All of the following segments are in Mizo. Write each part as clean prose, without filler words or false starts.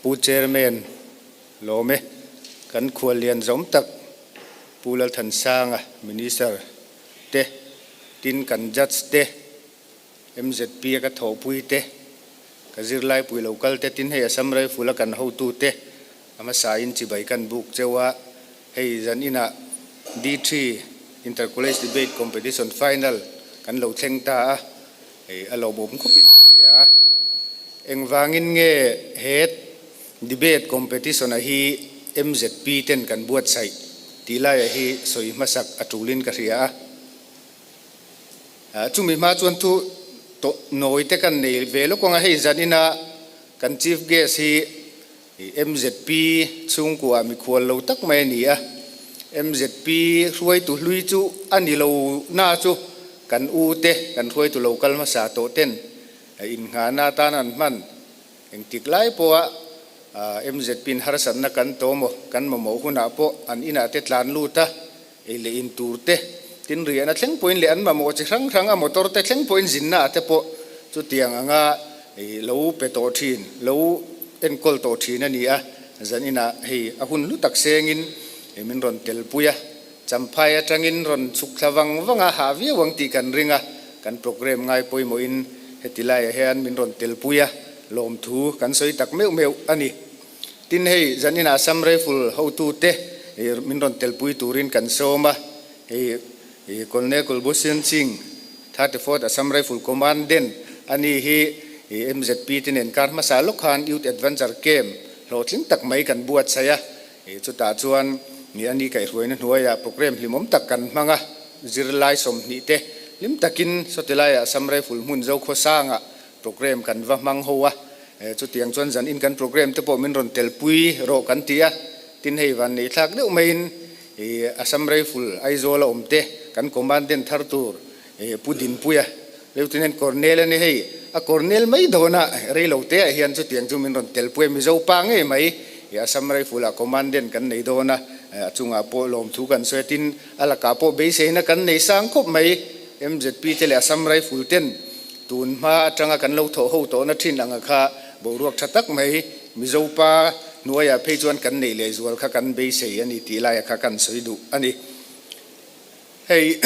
Pu Chairman lawm e. Kan khuallian zawm tak Pu Lalthansanga, Minister te, tin kan Judge te, MZP a ka thawhpui te, ka zirlaipui lo kal te, tin hei Assam Rifle a kan hotu te a hmasain chibai kan buk cheu a, hei zan inah D-three Inter College Debate Competition Final kan lo thleng ta a, hei a lawmawm khawpin ka hria a. Engvangin nge he debate competition a hi MZP ten kan buatsaih tih laia hi sawi hmasak a tulin ka hria a. Chumi hma chuan thu tawh nawi te kan nei ve lawk ang a, hei zan ina kan chief guest hi MZP chhungkua mikhual lo tak mai a ni a, MZP hruaitu hlui chu a ni lo na chu kan u te kan hruaitu lo kal hmasa tawh ten innghahna atan an hman engtik lai pawha MZP in harsatna kan tawh maw kan mamawh hunah pawh an inah te tlan lut a. Ei leh in tur te, tin riahna thleng pawhin leh an mamawh chi hrang hrang a motor te thleng pawhin zinna ah te pawh chutiang anga lo pe tawh thin, lo enkawl tawh thin a ni a. Zan inah hei a hun hlu tak sengin min rawn tel pui a, Champhai atangin rawn chhuk thla vang vang a, hah viau ang tih kan ring a, kan programme ngai pawimawhin heti laiah hian min rawn tel pui a, lawmthu kan sawi tak meuh meuh a ni. Tin hei zan inah Assam Rifle hotute min rawn telpui turin kan sawm a, hei Colonel Kulbhushan Singh, 34th Assam Rifle Commandant a ni hi MZP te nen kar hmasa lawk khan Youth Adventure Camp hlawhtling tak mai kan buatsaih a, chutah chuan a ni kaihhruaina hnuaiah programme hlimawm tak kan hmang a, zirlai 20 te hlim takin sawtilaiah Assam Rifle hmun Zokhawsangah Programme kan va hmang ho a, chutiang chuan zan in kan programme te pawh min rawn telpui rawh kan ti a, tin hei van nei thlak deuh maiin Assam Rifle Aizawl a awm te kan commandant thar tur Pu Dinpuia Lieutenant Colonel a ni hei, a Colonel mai dawn a reilo te ah hian chutiang chu min rawn telpui a, Mizo pa ngei mai Assam Rifle ah commandant kan nei dawn a, a chungah pawh lawmthu kan sawi a, tin a lakah pawh beiseina kan nei sang khawp mai MZP te leh Assam Rifle ten Tun hma atanga kan lo thawh ho tawhna thin anga kha boruak tha tak mai Mizo pa hnuaiah phei chuan kan neih leh zual kha kan beisei a ni tih laia kha kan sawi duh a ni. Hei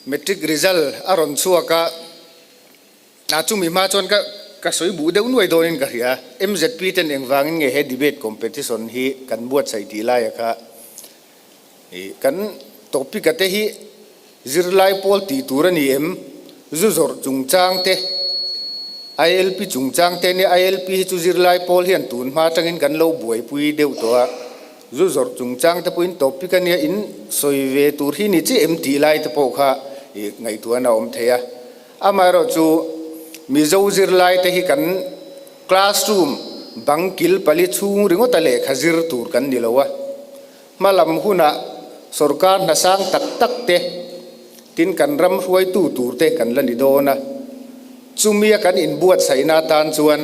matric result a rawn chhuak a, a chumi hma chuan ka ka sawi buh deuh nuai dawnin ka hria. MZP ten engvangin nge he debate competition hi kan buatsaih tih laia kha Kan topic a te hi zirlai pawl tih tur a ni em? Zu zawrh chungchang te, ILP chungchang te nia ILP hi chu zirlai pawl hian tun hma atangin kan lo buaipui deuh tawh a, zu zawrh chungchang te pawhin topic a nia in sawi ve tur hi ni chiah em tih lai te pawh kha ngaihtuahna a awm thei a. Amaherawhchu Mizo zirlai te hi kan classroom bang kil pali chhung ringawta lehkha zir tur kan ni lo a. Hmalam hunah sorkar hna sang tak tak te, tin kan ram hruaitu tur te kan la ni dawn a. Chumia kan inbuatsaihna atan chuan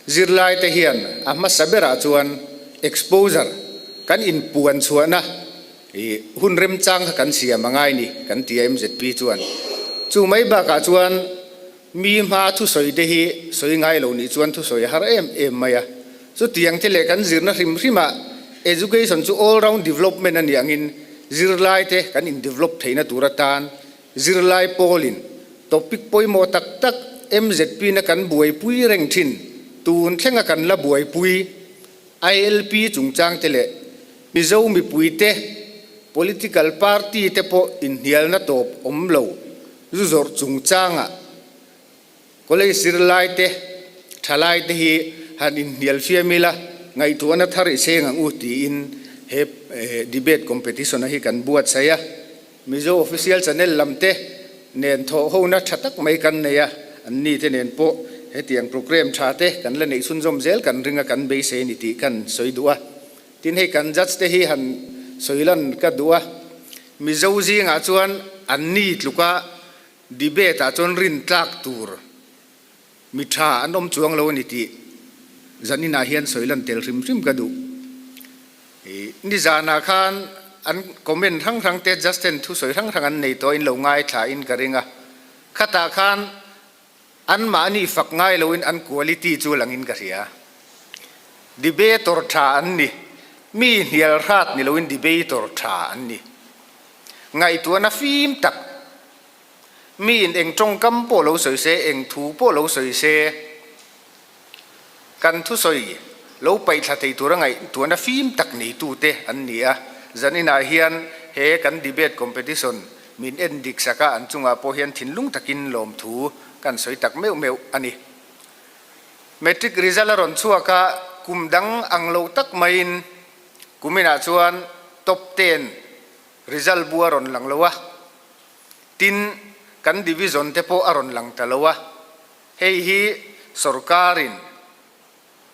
zirlai te hian a hmasa berah chuan exposure, kan inpuan chhuahna ih hun remchang kha kan siam a ngai ni kan ti a MZP chuan. Chu mai bakah chuan Mi hma thusawi te hi sawi ngai lo nih chuan thusawi a har em em mai a. Chutiang te leh kan zirna hrim hrimah education chu all round development a nih angin zirlai te kan in develop theihna tur atan zirlai pawlin topic pawimawh tak tak MZP na kan buaipui reng thin tun thlenga kan la buaipui ILP chungchang te leh Mizo mipui te political party te pawh inhnialna tawp awm lo Zu zawrh chungchangah college zirlai te, thalai te hi han inhnial fiam ila, ngaihtuahna thar i seng ang u tiin he debate competition a hi kan buatsaih a. Mizo official channel lam te nen thawh hona tha tak mai kan nei a, an ni te nen pawh hetiang programme tha te kan la neih chhunzawm zel kan ring a kan beisei a ni tih kan sawi duh a. Tin hei kan judge te hi han sawi lan ka duh a, Mizo zingah chuan an ni tluka debate ah chuan rin tlak tur mi tha an awm chuang lo a ni tih zaninah hian sawi lan tel hrim hrim ka duh. Nizanah khan an comment hrang hrang te judge ten thusawi hrang hrang an nei tawh a in lo ngaithla in ka ring a, khatah khan anmahni fak ngai loin an quality chu langin ka hria. Debater tha an ni. Mi hnial hrat ni loin debater tha an ni. Ngaihtuahna fim tak. Miin eng tawngkam pawh lo sawi se, eng thu pawh lo sawi se, kan thusawi lo paihthla thei tura ngaihtuahna fim tak neitute an ni a. Zaninah hian he kan debate competition min en dik sak a, an chungah pawh hian thinlung takin lawmthu kan sawi tak meuh meuh a ni. Matric result a rawn chhuak a, kum dang ang lo tak maiin kuminah chuan top ten result bu a rawn lang lo a, tin kan division te pawh a rawn lang ta lo a, hei hi sorkarin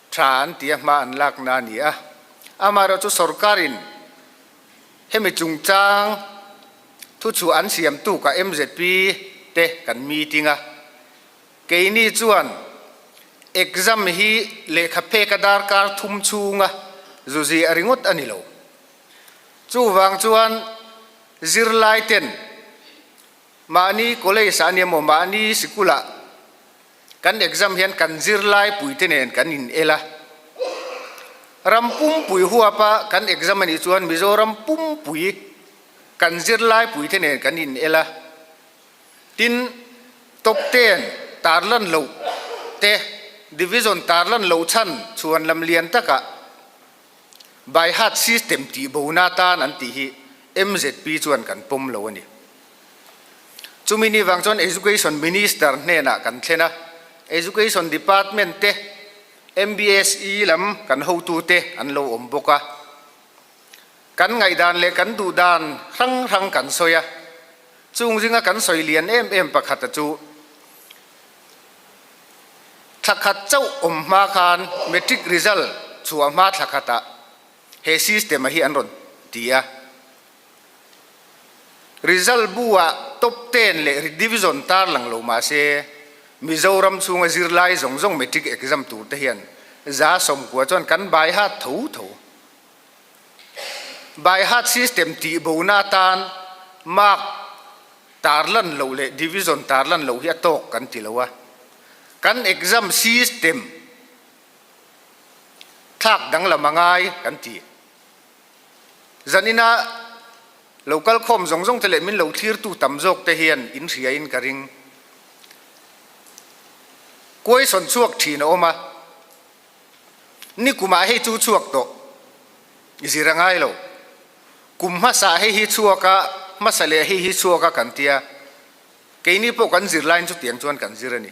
tha an ti a hma an lakna a ni a, amaherawh chu sorkarin hemi chungchang thuchhuah an siam tukah MZP te kan meeting a. Keini chuan exam hi lehkha phek a darkar thum chhunga zuzi a ringawt a ni lo. Chuvang chuan zirlai ten mahni college ah ania maw mahni sikul ah kan exam hian kan zirlai pui te nen kan in el a. Ram pumpui huap a kan exam a nih chuan Mizoram pumpui kan zirlai pui te nen kan in el a. Tin, top ten tarlan loh te division tarlan loh chhan chhuan lam lian takah by heart system tih bona tan an tih hi MZP chuan kan pawm lo a ni. Chumi ni vang chuan Education Minister hnenah kan thlen a, Education Department te, MBSE lam kan hotute an lo awm bawk a. Kan ngaihdan leh kan duhdan hrang hrang kan sawi a, chung zinga kan sawi lian em em pakhata chu thla khat chauh awm hma khan matric result chhuah hma thla khatah he system a hi an rawn ti a. Result bu ah top ten leh division tarlang lo mah se Mizoram chhunga zirlai zawng zawng matric exam tur te hian 90% chuan kan bai hat tho tho. By heart system tih bona atan mark tarlan loh leh division tarlan loh hi a tawk kan ti lo a. Kan exam system thlak danglam a ngai kan ti. Zanina lo kal khawm zawng zawng te leh min lo thlirtu tam zawk te hian in hria in ka ring. Question chhuak thin a awm a. Nikumah hei chu chhuak tawh zir a ngai lo. Kum hmasa hei hi chhuak a, hmasa leh hei hi chhuak a kan tia. Keini pawh kan zir laiin chutiang chuan kan zir a ni.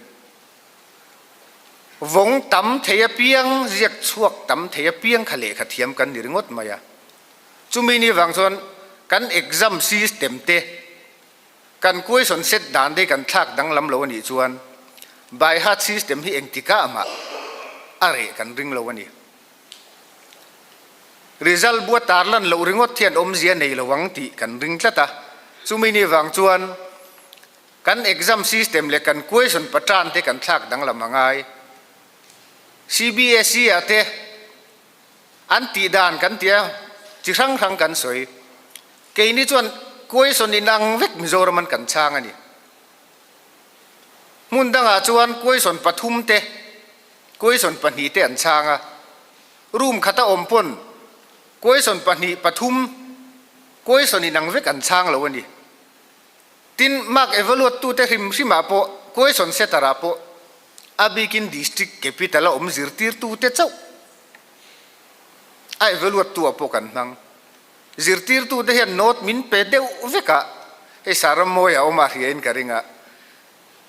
Vawng tam thei apiang, ziak chhuak tam thei apiang kha lehkha thiam kan ni ringawt mai a. Chumi ni vang chuan kan exam system te, Kan question set dan te kan thlak danglam lo a nih chuan by heart system hi engtikah mah a reh kan ring lo a ni. Result bua tarlan loh ringawt hian awmzia nei lo ang tih kan ring tlat a, chumi ni vang chuan kan exam system leh kan question pattern te kan thlak danglam a ngai. CBSE ah te An tih dan kan tia chi hrang hrang kan sawi. Keini chuan question in ang vek Mizoram an kan chhang a ni. Hmun dangah chuan question pathum te, question pahnih te an chhang a. Room khata awm pawn question pahnih pathum question in ang vek an chhang lo a ni. Tin, mark evaluate tute hrim hrimah pawh question setter ah pawh a bikin district capital a awm zirtirtute chauh a evaluate tu ah pawh kan hmang. Zirtirtute hian note min pe deuh vek a, hei Sarammawi a awm a hria in ka ring a,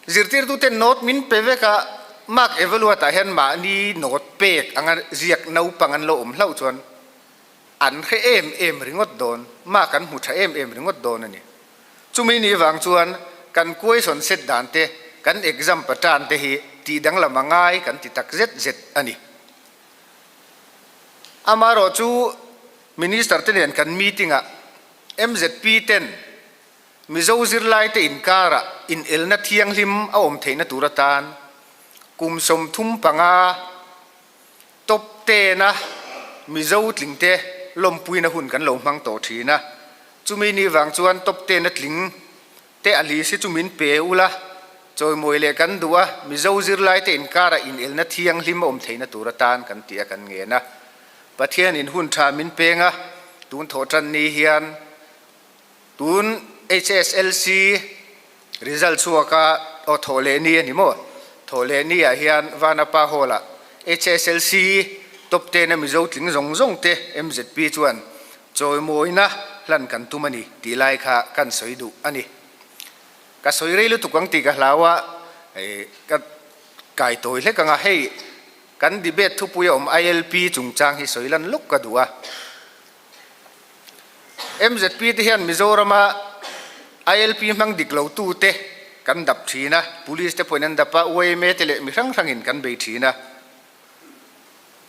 zirtirtute note min pe vek a, mark evaluate ah hian mahni note pek anga ziak naupang an lo awm hlauh chuan an hre em em ringawt dawn, mark an hmu tha em em ringawt dawn a ni. Chumi ni vang chuan kan question set dan te, kan exam pattern te hi tih danglam a ngai kan ti tak zet zet a ni. Amaherawh chu Minister te nen kan meeting ah MZP ten Mizo zirlai te inkarah inelna thianghlim a awm theihna tur atan kum 35 Top ten a Mizo tling te lawmpuina hun kan lo hmang tawh thin a, chumi ni vang chuan top ten a tling te a list hi chu min pe ula, chawimawi leh kan duh a, Mizo zirlai te inkara inelna thianghlim a awm theihna tur atan kan ti a kan ngen a. Pathianin hun tha min peng a, tun thawh tan ni hian tun HSLC result chhuaka aw thawh leh ni a ni maw? Thawh leh ni ah hian Vanapa Hall ah HSLC top ten a Mizo tling zawng zawng te MZP chuan chawimawina hlan kan tum a ni tih lai kha kan sawi duh a ni. Ka sawi rei lutuk ang tih ka hlau a, ka kai tawi hlek ang a, hei kan debate thupui a awm ILP chungchang hi sawi lan lawk ka duh a. MZP te hian Mizorama ILP hmang dik lo tute kan dap thin a, Police te pawhin an dap a, yma te leh mi hrang hrangin kan bei thin a.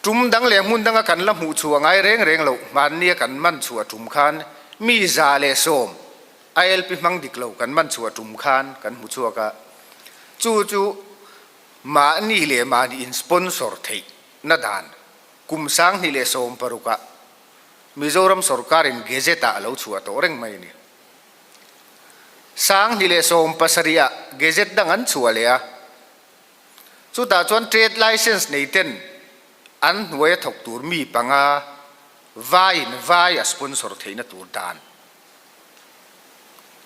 Tum dang leh hmun danga kan la hmuh chhuah ngai reng reng loh hmannia kan man chhuah tum khan mi 110 ILP hmang dik lo kan man chhuah tum khan kan hmu chhuak a, chu chu mahni leh mahni in sponsor theih na dan kum 2016 ah Mizoram sorkar in Gazette ah a lo chhuah tawh reng mai a ni. 2017 ah Gazette dang an chhuah leh a, chutah chuan trade license nei ten an hnuai a thawk tur mi panga vai in vai a sponsor theihna tur dan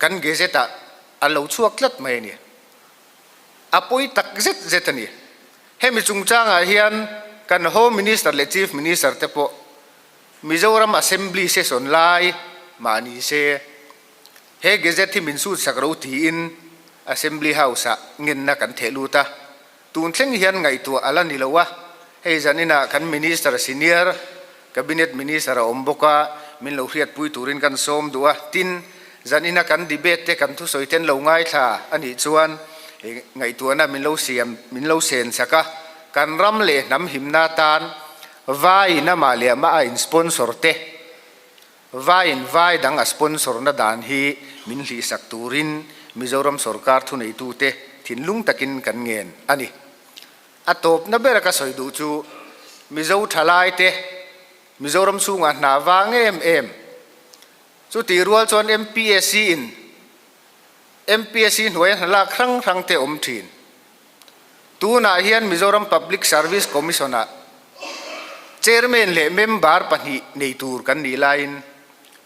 Kan gazette ah a lo chhuak tlat mai a ni. A pawi tak zet zet a ni. Hemi chungchangah hian kan Home Minister leh Chief Minister te pawh Mizoram Assembly session lai mah ni se he gazette hi min sut sak ro tiin Assembly House ah ngenna kan theh lut a. Tun thleng hian ngaihtuah a la ni lo a, hei zaninah kan Minister Senior Cabinet Minister a awm bawk a, min lo hriatpui turin kan sawm duh a, tin, zanina kan debate te kan thusawi ten lo ngaithla a nih chuan ngaihtuahna min lo siam min lo sen chak a, kan ram leh hnam himna tan vaiin amah leh amah a in sponsor te Vaiin vai dang a sponsor na dan hi min hlihsak turin Mizoram sorkar thuneitute thinlung takin kan ngen a ni. A tawpna bera ka sawi duh chu Mizo thalaite Mizoram chhungah hna vang em em. Chutih rual chuan MPSC in MPSC hnuaia hna lak hrang hrang te awm thin. Tunah hian Mizoram Public Service Commission-ah Chairman leh member pahnih nei tur kan nih laiin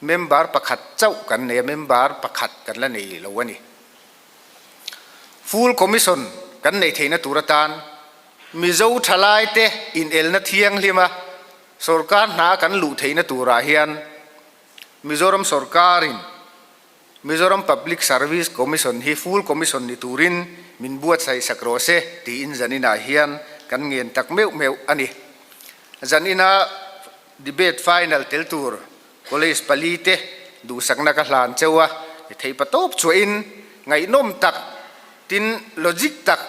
member pakhat chauh kan nei a, member pakhat kan la nei lo a ni. Full Commission kan neih theihna tur atan Mizo thalaite inelna thianghlima sorkar hna kan luh theihna turah hian Mizoram sorkarin Mizoram Public Service Commission hi full commission ni turin min buatsaih sak rawh se tiin zaninah hian kan ngen tak meuh meuh a ni. Zanina debate final tel tur college pali te duhsakna ka hlan cheu a, theihpa tawp chhuahin ngaihnawm tak tin logic tak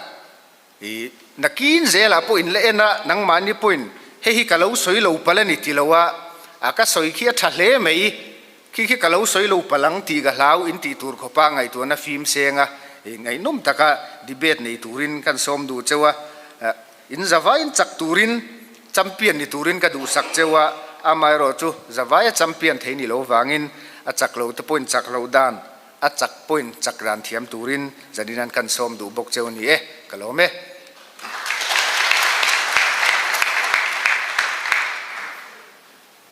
I nakin zelah pawh in la en a, nangmahni pawhin hei hi ka lo sawi lo palh a ni ti lo a, a ka sawi khi a tha hle mai, khi khi ka lo sawi lo palh ang tih ka hlau in tih tur khawpa ngaihtuahna fim seng a, i ngaihnawm taka debate nei turin kan sawm duh cheu a, in zavaiin chak turin champion ni turin ka duhsak cheu a, amaherawh chu zavaia champion thei ni lo vangin a chak lo te pawhin chak loh dan A chak point chak dan thiam turin zanin an kan sawm duh bawk cheu ni e, ka lawm e.